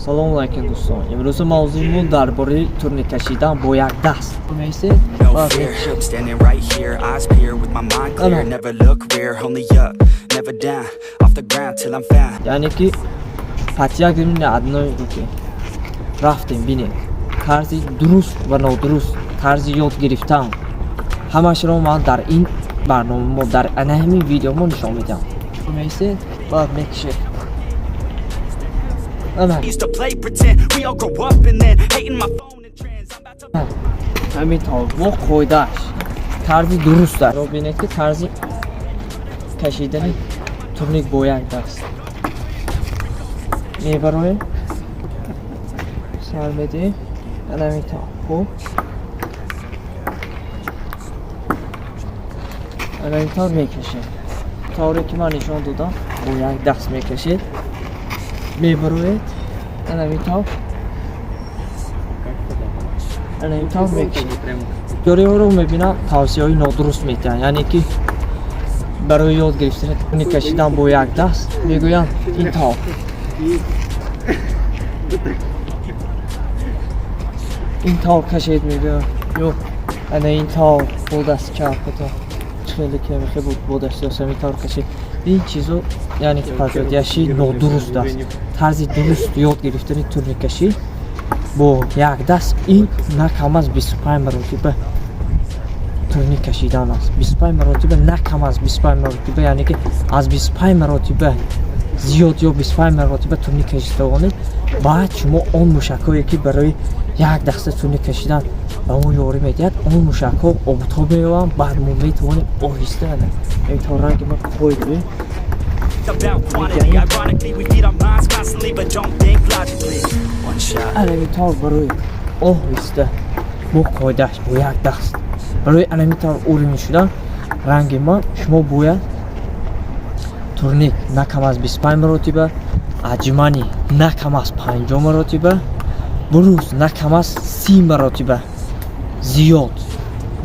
Салому алайкум, дӯстон. Имрӯза мавзӯи мо дар бораи турник кашидан бо як даст. Меистед? No fear, I'm standing right here, eyes peer with my mind clear. Never look rear, only up, never down. Off the ground till I'm found. Яъне ки подтягивание на одной руке. Рафтем, бинед. Тарзи дуруст ва нодуруст, тарзи ёд гирифтан. Ҳамашро ман дар ин барнома мо, дар ана ҳамин видео мо нишон медиҳам. Меистед, баъд мекишед. Ана. Used to play pretend, we all grow up and then hating my phone and trends. I'm about to Ҳамин тавр бо қоидааш, тарзи дуруст аст. Бинед, ки тарзи кашидани турник бо як даст. Мебароем, сар медиҳем, ана ҳамин тавр. Хуб, ана ҳамин тавр мекашем. Тавре ки ман нишон додам, бо як даст мекашед, мебароед, ана ҳамин тавр, ана ин тавр мекашед. Бисёриҳоро мебинам, тавсияҳои нодуруст медиҳанд, яъне ки барои ёд гирифтани турник кашидан бо як даст мегӯянд: ин тавр, ин тавр кашед мегӯянд, ё ана ин тавр бо дасти чапатон, хеле ки мехе буд, бо дасти рост ҳамин тавр кашед. Ин чизо, яъне ки подводящий нодуруст аст. Тарзи дуруст ёд гирифтани турниккашӣ бо як даст ин на кам аз 25 маротиба турник кашидан аст. 25 маротиба, на кам аз 25 маротиба, яъне ки аз 25 маротиба зиёд ё 25 маротиба турник кашида тавонед, баъд шумо он мушакҳое, ки барои як даста турник кашидан ба мо ёрӣ медиҳад, он мушакҳо обутоб меёбанд. Баъд мо метавонем оҳиста ин то ранги ма қоид. About quantity. Ironically, we feed our minds constantly, but don't think logically. One shot. Анами тавр барои оҳиста бо қоидааш, бо як даст, барои анами тавр уровень шудан ранги ман, шумо бояд турник на кам аз 25 маротиба, отжимание на кам аз 50 маротиба, брус на кам аз 30 маротиба зиёд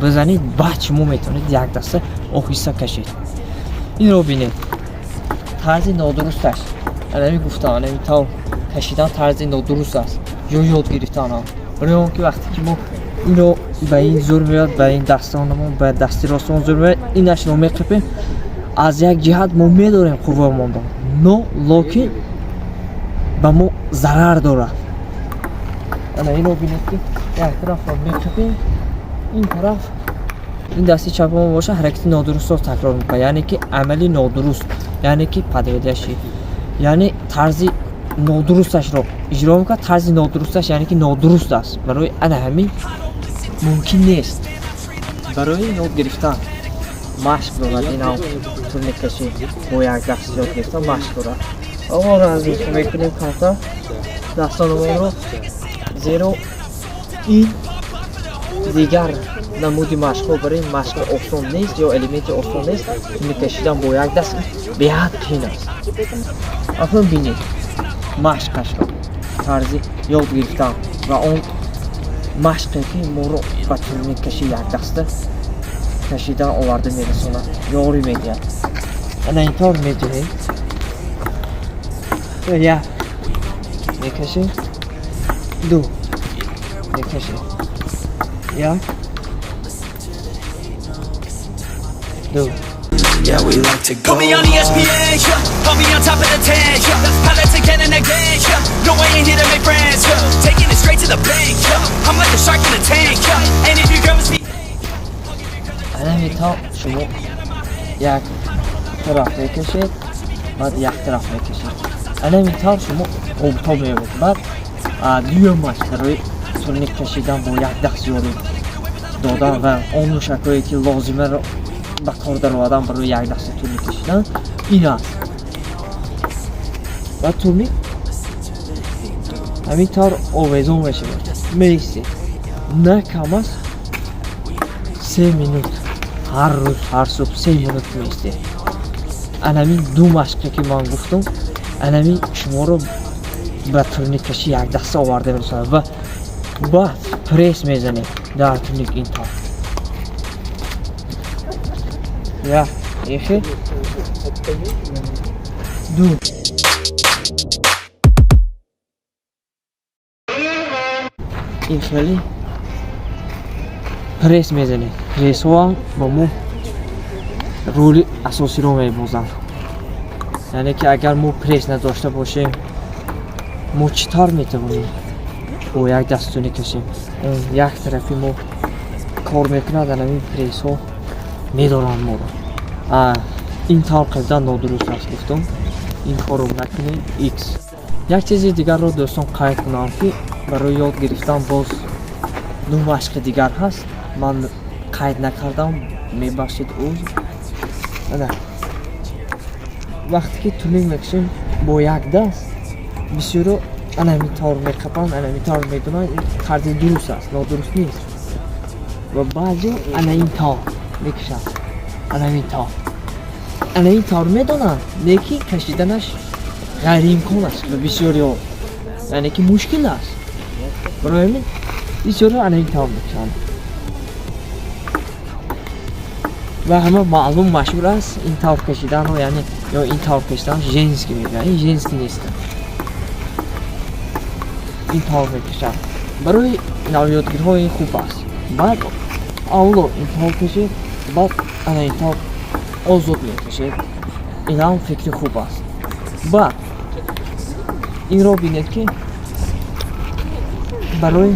бизанед. Баъд шумо метавонед як даста оҳиста кашед. Инро бинед, тарзи нодурусташ. Анами гуфтам, анами тавр кашидан тарзи нодуруст аст ё ёд гирифтан. Барои он ки вақте ки мо ино ба ин зур меояд, ба ин дастонамон, ба дасти ростамон зур меояд, инашро меқипем. Аз як ҷиҳат мо медорем қуввамонро, но локин ба мо зарар дорад. Ана ино бинед, ки як тарафро меқипем, ин тараф, ин дасти чапамон боша, ҳаракати нодурустро такрор мекунад, яъне ки амали нодуруст, яъне ки подводящий, яъне тарзи нодурусташро иҷро мекунад. Тарзи нодурусташ, яъне ки нодуруст аст. Барои ана ҳамин мумкин нест. Барои ёд гирифтан машқ дорад. Инам турниккашӣ бо як даст ёд гирифтан машқ дорад. Мо аз мекунем камтар дастонамонро, зеро ин дигар намуди машқҳо барои машқи осон нест ё элементи осон нест. Турник кашидан бо як даст беҳад қиин аст. Акнун бинед машқашро, тарзи ёд гирифтан ва он машқе, ки моро ба турниккашӣ якдаста кашидан оварда мерасонад, ёрӣ медиҳад. Ана ин тавр медиҳем: як мекашем, ду мекашем, як, ду. Yeah, we like to go. Put me on ESPN, yeah. I'll be on top of the 10, yeah. I let's again and again, yeah. No, I ain't here to make friends, yeah. Taking it straight to the bank, yeah. I'm like a shark in the tank, yeah. And if your girl misbehaves, Ана тавр шумо як тараф мекашед, баъд як тараф мекашед. Ана ин тавр шумо обтоб меёбед. Баъд дуюмаш барои турник кашидан бо як даст ёрӣ додан ва он мушакҳое, ки лозимаро ба кор даровардан барои як дасти турник кашидан ин аст. Ва турник ҳамин тавр овезон мешавад. Меистед на кам аз 3 минут ҳар рӯз, ҳар субҳ 3 минут меистед. Анамин ду машқе, ки ман гуфтам, анамин шуморо ба турниккашӣ якдаста оварда мерасонад. Ва баъд пресс мезанед дар турник ин тавр: як, ехе, ду. Ин хеле пресс мезанед. Прессҳоам ба мо роли асосиро мебозанд, яъне ки агар мо пресс надошта бошем, мо чӣ тавр метавонем бо як даст турник кашем? Он як тарафи мо кор мекунад, анамин прессҳо медоранд моро. Ин тавр қабдан нодуруст аст, гуфтум, ин корро накунед. Икс як чизи дигарро, дӯстон, қайд кунам, ки барои ёд гирифтан боз ду машқи дигар ҳаст, ман қайд накардам, мебахшед, узр. Ана вақте ки турник мекашем бо як даст, бисёро анами тавр меқапанд, анами тавр медонанд. Ин тарзи дуруст аст, нодуруст нест. Ва баъзео ана ин тавр мекашанд, анамин тавр, ана ин тавр медонанд, лекин кашиданаш ғайриимкон аст ба бисёриҳо, яъне ки мушкил аст. Барои ҳамин бисёриҳо ана ин тавр мекашанд. Ва ҳама маълум, машҳур аст, ин тавр кашиданро, яъне ё ин тавр кашидан женский мегӯянд. Ин женский нест, ин тавр мекашанд. Барои навёдгирҳо ин хуб аст. Баъд аввало ин тавр кашед, баъд ана ин тавр озод мекашед. Инам фикри хуб аст. Баъд инро бинед, ки барои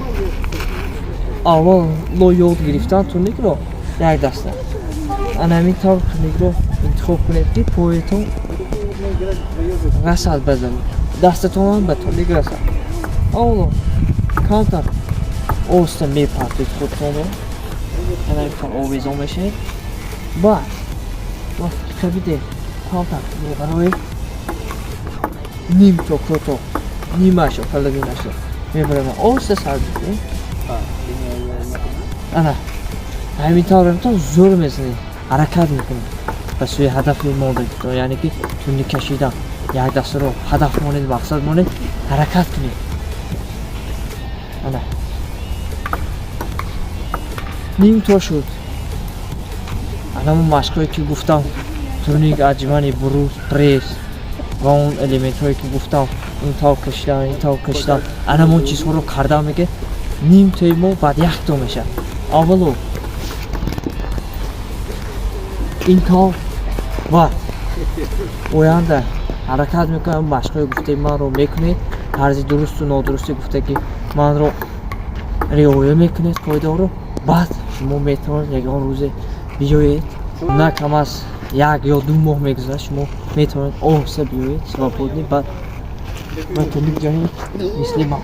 аввало ёд гирифтан турникро як даста, ана ҳамин тавр турникро интихоб кунед, ки поятон расад ба замин, дастатонам ба турник расад. Аввало камтар оҳиста мепартед худтонро, ана ҳамин тавр овезон мешавед. Баъд вақте ки қабидед, камтар мебароед, нимто кӯтоҳ, нимашо, половинашо мебарем, оҳиста сар мекунем. Ана ҳамин тавр, ҳамин тавр зӯр мезанед, ҳаракат мекунед ба сӯи ҳадафи мондагитон, яъне ки турник кашидан як дастаро ҳадаф монед, мақсад монед, ҳаракат кунед. Ана нимто шуд. Анамон машқҳое ки гуфтам: турник, отжимание, брус, пресс ва он элементҳое ки гуфтам, ин тавр кашидан, ин тавр кашидан, анамон чизҳоро кардан мега, нимтои мо баъд якто мешавад. Аввало ин тавр, баъд оянда ҳаракат мекунам. Машқҳои гуфтаи манро мекунед, тарзи дурусту нодурусти гуфтаги манро риоя мекунед, қоидаҳоро. Баъд шумо метавонед ягон рӯзе биёед, на кам аз 1 ё 2 моҳ мегузарад, шумо метавонед оҳиста биёед, свободный, баъд ба турник ҷаҳед мисли ман.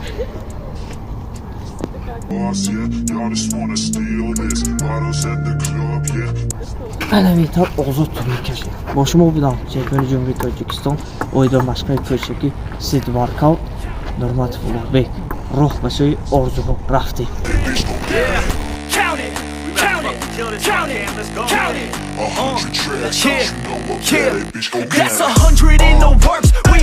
Boss, yeah, y'all just wanna steal this. Bottles at the club, yeah. Ана тавр озод турник кашед. Бо шумо будам чемпиони Ҷумҳурии Тоҷикистон оид ба машқҳои пешакӣ, street workout, Нурматов Улуғбек. Роҳ ба сӯи орзуҳо рафтем. Count it, count it, count it, count it. 100 tracks, Yeah, you know I'm yeah. bad, bitch, go That's get 100 in the works. We